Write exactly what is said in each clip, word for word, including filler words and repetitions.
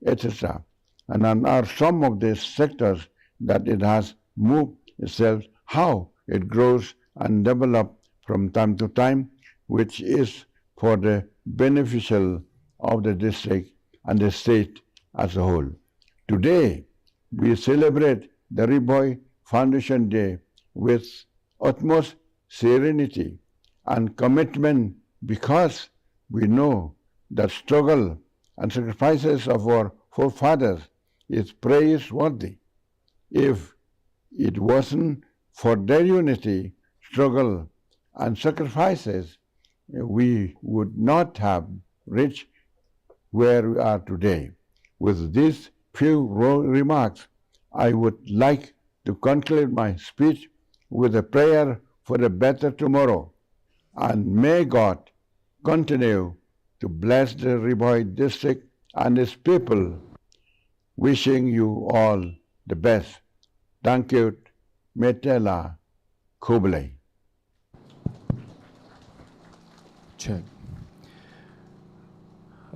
et cetera. And are some of the sectors that it has moved itself, how it grows and develops from time to time, which is for the beneficial of the district and the state as a whole. Today, we celebrate the Ri Bhoi Foundation Day with utmost serenity and commitment because we know that struggle and sacrifices of our forefathers is praiseworthy. If it wasn't for their unity, struggle, and sacrifices, we would not have reached where we are today. With these few ro- remarks, I would like to conclude my speech with a prayer for a better tomorrow. And may God continue to bless the Ri Bhoi district and its people. Wishing you all the best. Thank you. Metela Khublei. Check.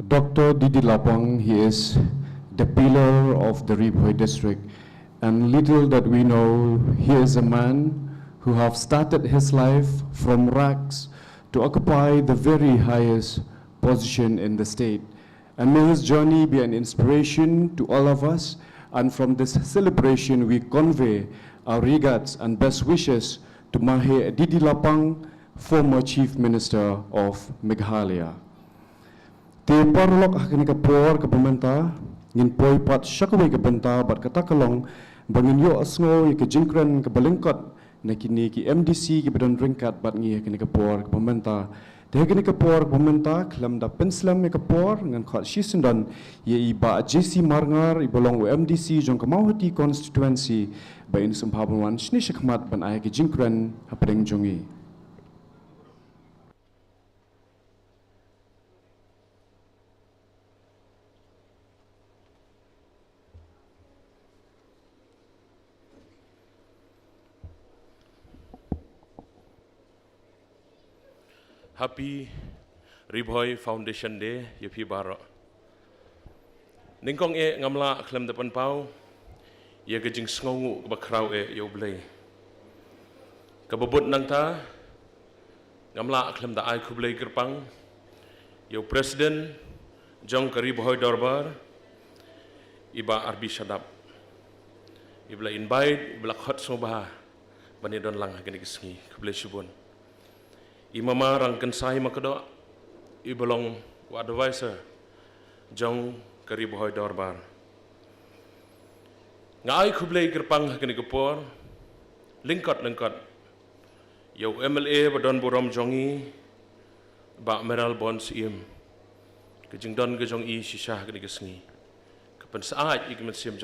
Doctor Didi Lapang, he is the pillar of the Ri Bhoi district. And little that we know, he is a man who have started his life from rags to occupy the very highest position in the state. And may his journey be an inspiration to all of us. And from this celebration, we convey our regards and best wishes to Mahe Didi Lapang, former Chief Minister of Meghalaya. Te paralok, ha kane ka por kaba mynta ngin poi pat sha kawei ka bynta, bad kata ka long ba ngin ïohsngew ïa ka jingkren kaba lyngkot na kine ki M D C kiba don ryngkat bad ngi ha kane ka por kaba mynta. Te ha kane ka por kaba mynta, khlem da pynslem ïa ka por, ngan khot shisyndon ïa i Bah J C Marngar, iba long u M D C jong ka Mawhati constituency, ba in sngewbha ban wan shane shakhmat ban ai ka jingkren hapdeng jong ngi. Happy Ri Bhoi Foundation Day ïa phi baroh. Nyngkong eh ngam lah khlem da pynpaw ïa ka jingsngewnguh kaba khraw eh ïa U Blei. Kaba bud nangta, ngam lah khlem da ai khublei kyrpang ïa u President jong ka Ri Bhoi Dorbar, i Bah R B Shadap, iba la invite, iba la khot sngewbha ban ïadon lang ha kane ka sngi. Khublei shibun. I Mama Rangkynsai Makdoh, iba long u advisor jong ka Ri Bhoi Dorbar. Nga ai khublei kyrpang ha kane ka por lyngkot lyngkot ïa u M L A ba don burom jong ngi, Bah Mayralborn Syiem. Ka jingdon ka jong i shisha ha kane ka sngi ka pynsyaid ïa ka mynsiem jong